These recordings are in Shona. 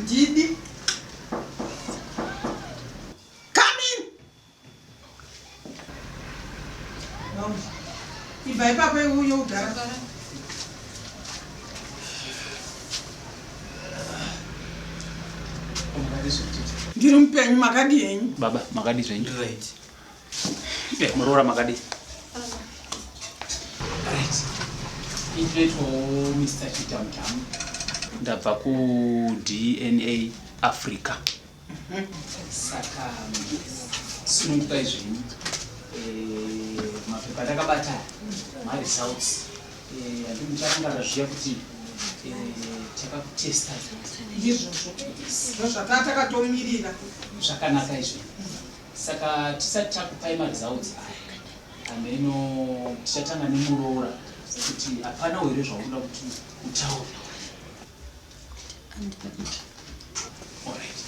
Ndidi. Come in. Ibva ipapo iuye ugara. Ndiri mupenyu makadi henyu. Baba makadi zvenyu. Right. Eh, muroora makadi. Right. Inoitwawo Mr. Chitamtamu. Ndabva ku DNA Africa. Saka sunungukai zvenyu. Eh, mapepa atakabata maresults. Eh, handiti mucharangarira zviya kuti eh, takakutesta. Ndizvozvo. Ndozvataa takatomirira. Zvakanaka izvi. Saka tisati takupai maresults aya hameno tichatanga nemuroora kuti hapana here zvaunoda kuti utaure. Alright.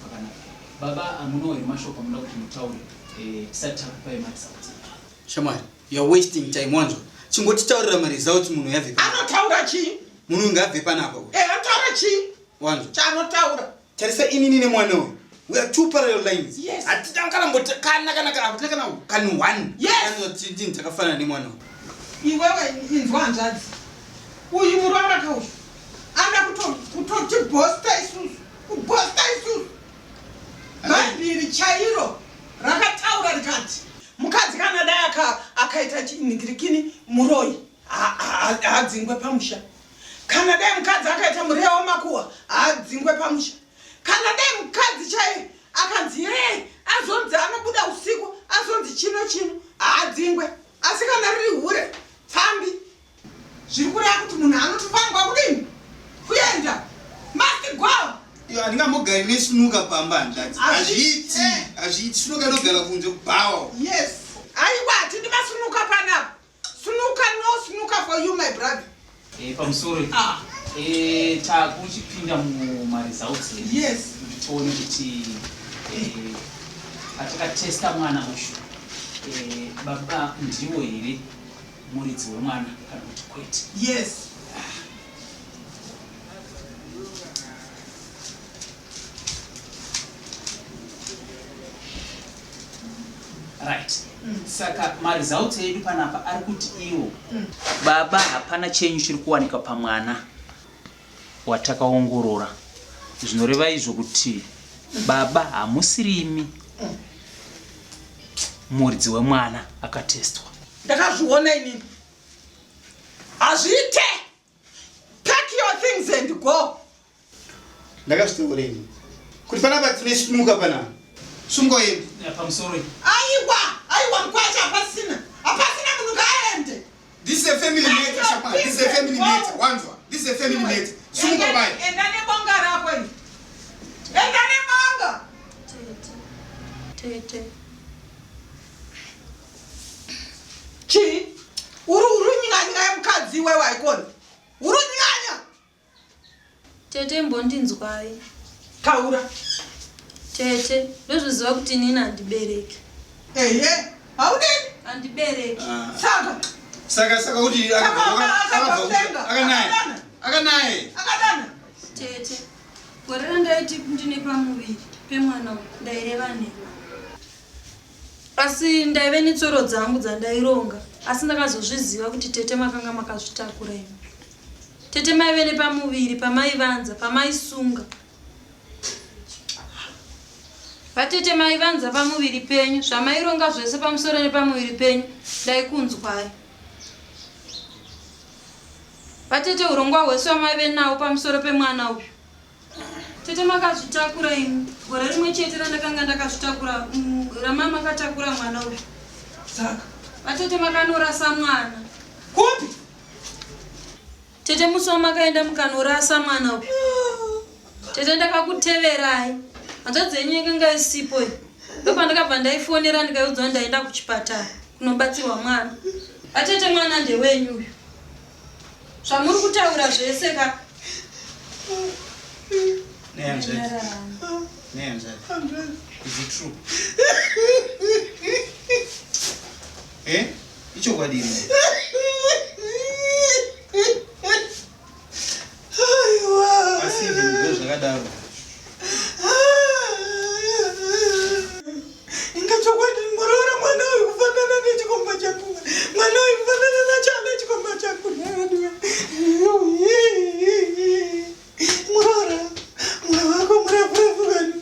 Pakanaka. Baba hamunawo here mashoko amunoda kuti mutaure eh, tisati takupai maresults. Shamwari, you are wasting time wanzwa. Chingotitaurira maresults munhu yabve panapa. Anotaura chii? Munhu ngaabve panapa. Eh, anotaura chii? Wanzwa. Chaanotaura. Tarisa inini nemwana uyu. We are two parallel lines. Yes. Hatina kana mboti kana kana kana hatina kana kana one. Yes. Kana tini takafanana nemwana uyu. Iwewe inzwa hanzvadzi. Uyu muroora ka uyu. Anoda kuto kutotibhosta isusu. Kubhosta isusu. Bhaibheri chairo rakataura rikati mukadzi kana dai aka akaita chinhingirikini muroyi haadzingwe pamusha. Kana dai mukadzi akaita murewa wemakuhwa haadzingwe pamusha. Kana dai mukadzi chaiye akanzi hee azonzi anobuda usiku azonzi chino chino haadzingwe. Asi kana riri hure pfambi zviri kureva kuti munhu anotofanirwa kudini kuenda must go. Iyo handingambogari nesunuka pamba hanzvadzi. Hazviiti, eh. hazviiti. Sunuka inogara kunze kubhawa. Yes. Aiwa hatidi masunuka panapa. Snooker no snooker for you my brother. Eh, pamusoro ah. Eh, takuchipinda mumaresults edu. Yes. Kuti tione kuti eh, patakatesta mwana uyu eh, baba ndiwo here muridzi wemwana kana kuti kwete. Yes. Right. Saka maresults edu panapa ari kuti iwo baba hapana chenyu chiri kuwanika pamwana watakaongorora zvinoreva izvo kuti baba hamusirimi muridzi wemwana akatestwa. Ndakazviona inini. Hazviite. Pack your things and go. Ndakazvitaura ini kuti panapa tine snuka panapa. Sunga uende. Yeah, pamusoro. Aiwa, aiwa mkwasha hapasina. Hapasina munhu ngaaende. This is a family matter, Shapa. This is a family matter. Wanzwa. This is a family matter. Sunga ubaye. Enda nebonga rako iri. Enda nebonga. Tete. Tete. Chii? Uri urunyanya yemukadzi iwewe haikoni. Urunyanya. Tete imbondinzwai. Taura. Tete, ndozviziva kuti inini handibereki. Ehe, haudini? Handibereki. Ah. Saka. Saka saka kuti akabva akanaye. Akanaye. Akadana. Tete, gore randaiti ndine pamuviri pemwana uyu ndaireva nhema. Asi ndaive netsoro dzangu dzandaironga asi ndakazozviziva kuti tete makanga makazvitakura imi. Tete maive nepamuviri pamaivanza pamaisunga. Vatete maivanza pamuviri penyu zvamaironga zvese pamusoro nepamuviri penyu ndaikunzwai. Vatete urongwa hwese wamaive nawo pamusoro pemwana uyu. Tete makazvitakura imi gore rimwe chete randakanga ndakazvitakura mm, rama makatakura mwana uyu. Saka vatete makanorasa mwana. Kupi? Tete musi wamakaenda mukanorasa mwana uyu. Tete ndakakuteverai. Hanzvadzi yenyu yakanga isipo iyi. Ndopandakabva ndaifonera ndikaiudzwa ndaenda kuchipatara kunobatsirwa mwana. Vatete mwana ndewenyu uyu. Zvamuri kutaura zvese ka. Is it true? Eh? Ichokwadi here? Asi zvakadaro. Inga chokwadi muroora mwana uyu kufanana nechikomba changu. Mwana uyu kufanana nachana chikomba changu. Muroora, mwoyo wako murefu refu kani.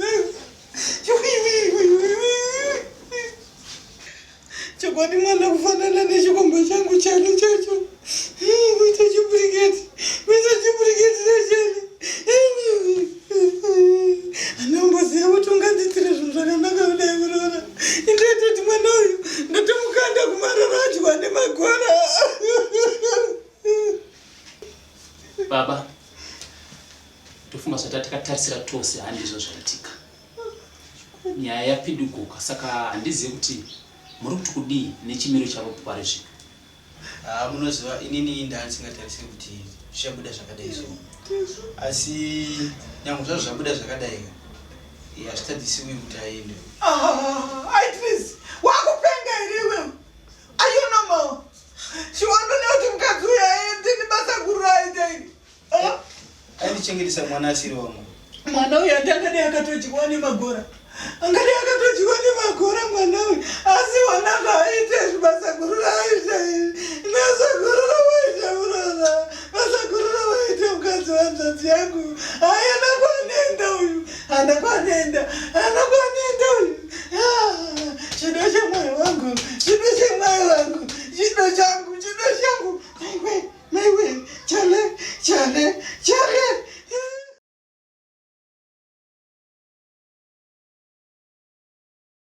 Chokwadi mwana kufanana nechikomba changu chani chacho. Kuita chiburiketi, kuita chiburiketi nechani. Anomboziva kuti ungandiitire zvinhu zvakanaka kudai muroora. Indaitoti mwana uyu ndatomukanda kumaroro adyiwa nemagora. Baba, tofunga zvatakatarisira tose handizvo zvaitika. Nyaya yapidiguka saka handizivi kuti muri kuti kudii nechimiro chavo pari zvino. Ah, munoziva inini ndaandisingatarisiri kuti zvichabuda zvakadai so asi nyangwe zvazvo zvabuda zvakadai ka eh, hazvitadzisi uyu kuti aende. Ah, Idris, wakupenga here iwewe? Are you normal? Chiwandone kuti mukadzi uyu aende nebasa guru raaita iri. Ah? Aindichengetesa mwana asiri wangu. Mwana uyu ati angadai akatodyiwa nemagora. Angadai akatodyiwa nemagora mwana uyu. Asi wana zvaaita izvi basa guru raaita iri. Basa guru rawaita muroora. Basa guru rawaita mukadzi wanzvadzi yangu. Haana kwaanoenda uyu. Haana kwaanoenda. Haana kwaanoenda uyu. Ah, chido chemwoyo wangu. Chido chemwoyo wangu. Chido changu.